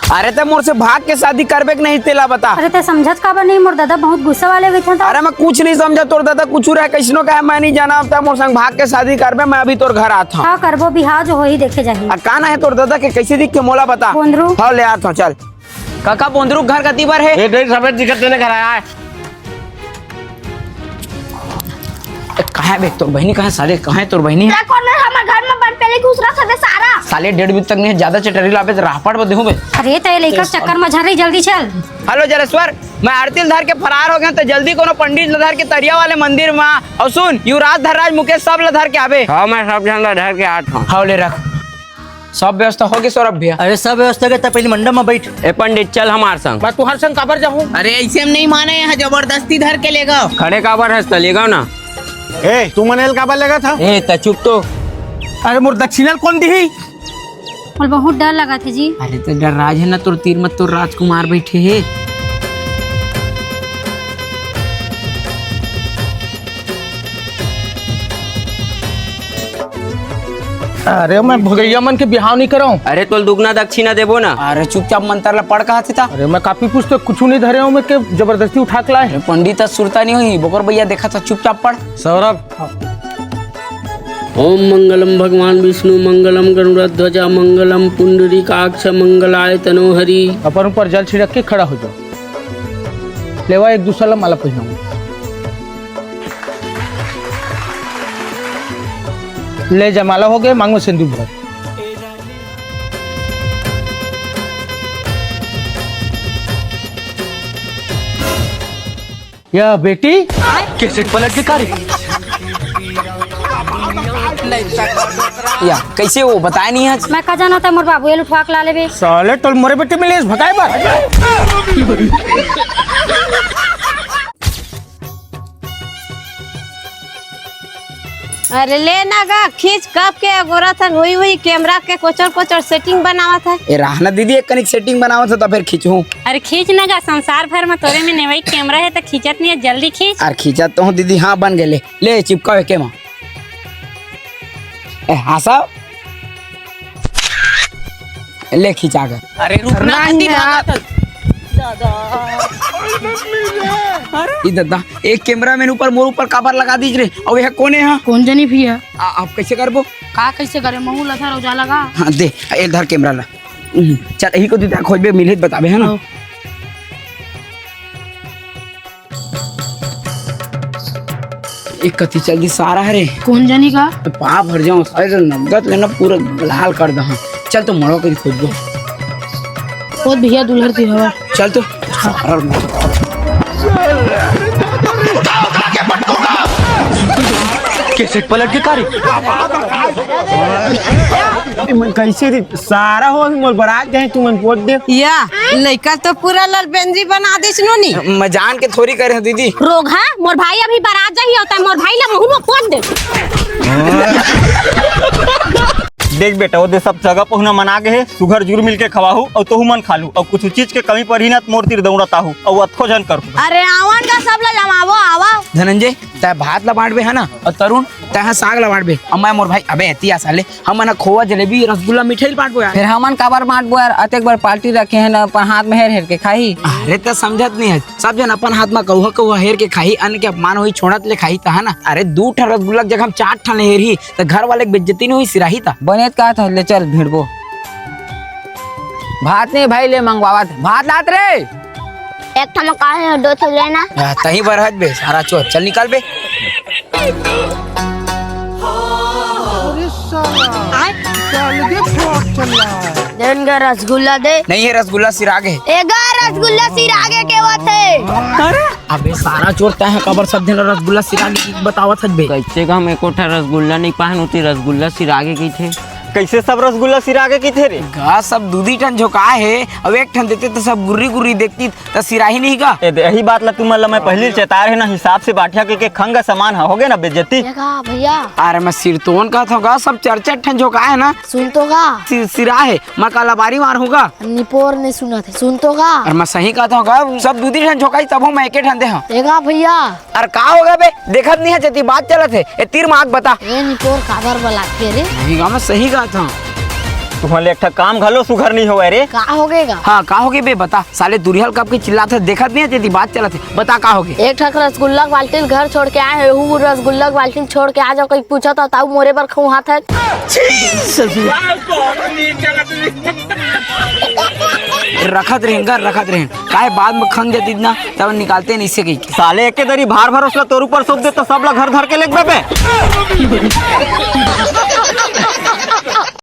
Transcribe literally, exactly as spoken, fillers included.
अरे, ते मोर से भाग के शादी करबे कि नहीं, तेला बता। अरे, ते समझत काबर नहीं? मोर दादा बहुत गुस्सा वाले होथे त। अरे, मैं कुछ नहीं समझा। तोर दादा कुछ रहे, कैसनो कहे, मैं नहीं जाना। अब ते मोर संग भाग के शादी करबे, मैं अभी तोर घर आत हूँ। का करबो, बिहाव जो होही, देखे जाही। आ, का ना है तोर दादा के, कैसे दिखथे, मोला बता। बोंदरू। हाँ, ले आत हूँ, चल। काका, बोंदरू घर कति बर हे? ए, देख, सफेद दिखत तेने घर आय। ए, कहाँ हे बे तोर बहिनी? कहाँ हे साले? कहाँ हे तोर बहिनी? तेरा कौन है? हमर घर में बन पहले घुस रहा था बे सारा। साले डेढ़ बीत तक नहीं, ज्यादा चटरी लाबे तो राहपड़ बदे हूँ बे। अरे, ते लइका चक्कर में झन रही, जल्दी चल। हेलो जलेश्वर, मैं आरती ल धर के फरार हो गया, तो जल्दी कोनो पंडित ल धर के तरिया वाले मंदिर में, और सुन, युवराज, धर्राज, मुकेश सब ल धर के आबे। हाँ, मैं सब झन ला धर के आत हूँ। हाँ, ले रख। सब व्यवस्था हो गई सौरभ भैया? अरे, सब व्यवस्था के, त पहले मंडप में बैठ। ए पंडित, चल हमार संग। मैं तुहर संग काबर जाहूँ? अरे, ऐसे में नहीं माने, यहाँ जबरदस्ती धर के लेगा। खड़े काबर हस, त लेगा ना। ए, तू मन एल काबर लेगा था? ए, त चुप तो। अरे, मोर दक्षिणा ल कौन दिही? मोला बहुत डर लगा थे जी। अरे, तो डर्राज है ना, तोर तीर में तोर राजकुमार बैठे हे। अरे, मैं भगैया मन के बिहाव नहीं कराऊं। अरे, तोल दुगना दक्षिणा देबो ना। अरे, चुपचाप मंतर ला पढ़, कहा था। अरे, मैं कापी पुस्तक कुछ नहीं धरे हूँ, मैं के जबरदस्ती उठा के लाए। अरे, पंडित सुरता नहीं हुई, बोकर भैया देखा था, चुपचाप पढ़। सौरभ। ओम मंगलम भगवान विष्णु मंगलम गरुड़ ध्वजा मंगलम पुंडरीकाक्ष मंगलाय तनोहरी। अपन ऊपर जल छिड़क के खड़ा हो जाओ। लेवा, एक दूसरा ला माला पहनाओ। ले जा, माला हो गए, मांग में सिंदूर भर। या बेटी, कैसे पलट के कारी? या, कैसे वो बताया नहीं आज? मैं का जाना था, मोर बाबू ये उठवा के ला लेबे। साले, तोल मोरे बेटी मिले इस भगाए पर। अरे ले ना गा, खींच, कब के अगोरा थन, वही वही कैमरा के कोचर कोचर सेटिंग बनावत है। ए, रहा ना दीदी, एक कनिक सेटिंग बनावत है तो फिर खींचूं। अरे खींच ना गा, संसार भर में तोरे में नेवई कैमरा है तो खींचत नहीं है, जल्दी खींच। अरे खींचत तो हूँ दीदी, हाँ बन गए, ले, ले चिपकाओ एके मा। ए, हंसाओ। ले खिंचा गए। अरे रुक ना, नहीं कति ना। भागत हस? दादा। ई दादा, एक कैमरामैन ऊपर मोर ऊपर काबर लगा दीज रे? अउ यह कोने हा? कोन जनी भैया? आ, आप कैसे करबो? का कैसे करे? महू लथा रौजा लगा। हाँ, दे, ए धर कैमरा ला। हम्म, चल, यही को दीदा खोजबे, मिलही त बताबे, है ना? हाँ। एक कति चल दी सारा हरे। कोन जनी का? तो पाप हर जाओ, सारे तो नगद लेना पूरा लाल कर दहा। चल तो मड़ो करी खोजबो। ओ भैया दुल्हर ती हवा। चल तो। सारा कैसे पलट के कारी? कैसे दी? सारा हो, मोर बरात जाए, तुमन पोत दे। या, लइका तो पूरा ललबेंजी बना दिस नोनी। मैं जान के थोड़ी करे हूँ दीदी। रोगहा, मोर भाई अभी बरात जाही होता है, मोर भाई ला मुंह में पोत दे। देख बेटा, वो दे सब सगा पहुना मन आ गए हे, सुघर जुर मिल के खवाहू अउ तोहू मन खालू अउ कुछ चीज के कमी पड़ही ना त मोर तीर दौड़त आहू अउ अतको झन करहू। अरे आवन का सब ला जमावो, आवा। धनंजय, तै भात ला बांटबे है ना, अउ तरुण, तै हा साग ला बांटबे, अउ मैं मोर भाई, अबे एती आ साले, हमन ह खोवा, जलेबी, रसगुल्ला, मिठाई बांटबो यार। फिर हमन काबर बांटबो यार? अतेक बड़ पार्टी रखे हैं ना, अपन हाथ में हेर हेर के खाही। अरे त समझत नहीं है, सब जन अपन हाथ में कौहा कौहा हेर के खाही, अन्न के अपमान होही, छोड़त ले खाही त है ना। अरे दू ठन रसगुल्ला के जगह हम चार ठन हेरही त घर वाले के बेइज्जती नहीं होही, सिराही त। बने त का था, ले चल भिड़बो। भात नहीं भाई, ले मंगवावत भात लात रे। एक ठमा का है, दो ठो लेना। आ, तही बर हज बे, सारा चोर। चल निकाल बे। अरे साला, आय? क्या अलगे फ्रॉड चल रहा है? देन गा रसगुल्ला दे। नहीं है रसगुल्ला, सिरागे। एगा रसगुल्ला सिरागे के बात है। अरे अबे सारा चोर, तै हा काबर सब दिन रसगुल्ला सिरागे बतावत हज बे? कैसे का हम एको ठा रसगुल्ला नहीं पाहन, ओती रसगुल्ला सिरागे की थे। कैसे सब रसगुल्ला सिरागे की थे रे? गा सब दूधी ठन झोंकाए हे, अब एक ठन देते तो सब गुर्री गुर्री देखती त सिराही नहीं का? ए दे, यही बात ला तुमन ला मैं पहली चेताए रहे ना, हिसाब से बांटिया के, के खंग समान ह, हो गए ना बेइज्जती। देखा भैया। अरे मैं सिरतोन कहत हूँ गा, सब चार चार ठन झोंकाए हे ना। सुन तो गा। सि-, सिरा हे, मैं का लबारी मार हूँ गा। निपोर ने सुनत हे, सुन तो गा। अरे मैं सही कहत हूँ गा, सब दूधी ठन झोंकाई तब हूँ मैं एके ठन दे हूँ। देखा भैया। अरे का हो गा बे, देखत नहीं है जती बात चलत हे, ए तीर माग बता। ए निपोर काबर बलात के रे? नहीं गा, मैं सही कहत हूँ। तुमन ले एक ठा काम घलो सुघर नहीं होवय रे। का हो गे गा? हाँ, का हो गे बे? बता, साले दुरिहा ल कब के चिल्लात हे, देखत नहीं हे तेती बात चलत हे। बता, का हो गे? एक ठक रसगुल्ला के बाल्टी ल घर छोड़ के आए हे, वो रसगुल्ला के बाल्टी ल छोड़ के आ जाओ, कहीं पूछत हो, ताऊ मोरे बर खौहात हे। रखत रहेन गा, रखत रहेन। काहे बाद में खंग जाती ना, तब निकालते नहीं से कहीं। साले एके दरी भार भरोस ला तोर ऊपर सौंप दे तो सब ला घर धर के लेगबे बे।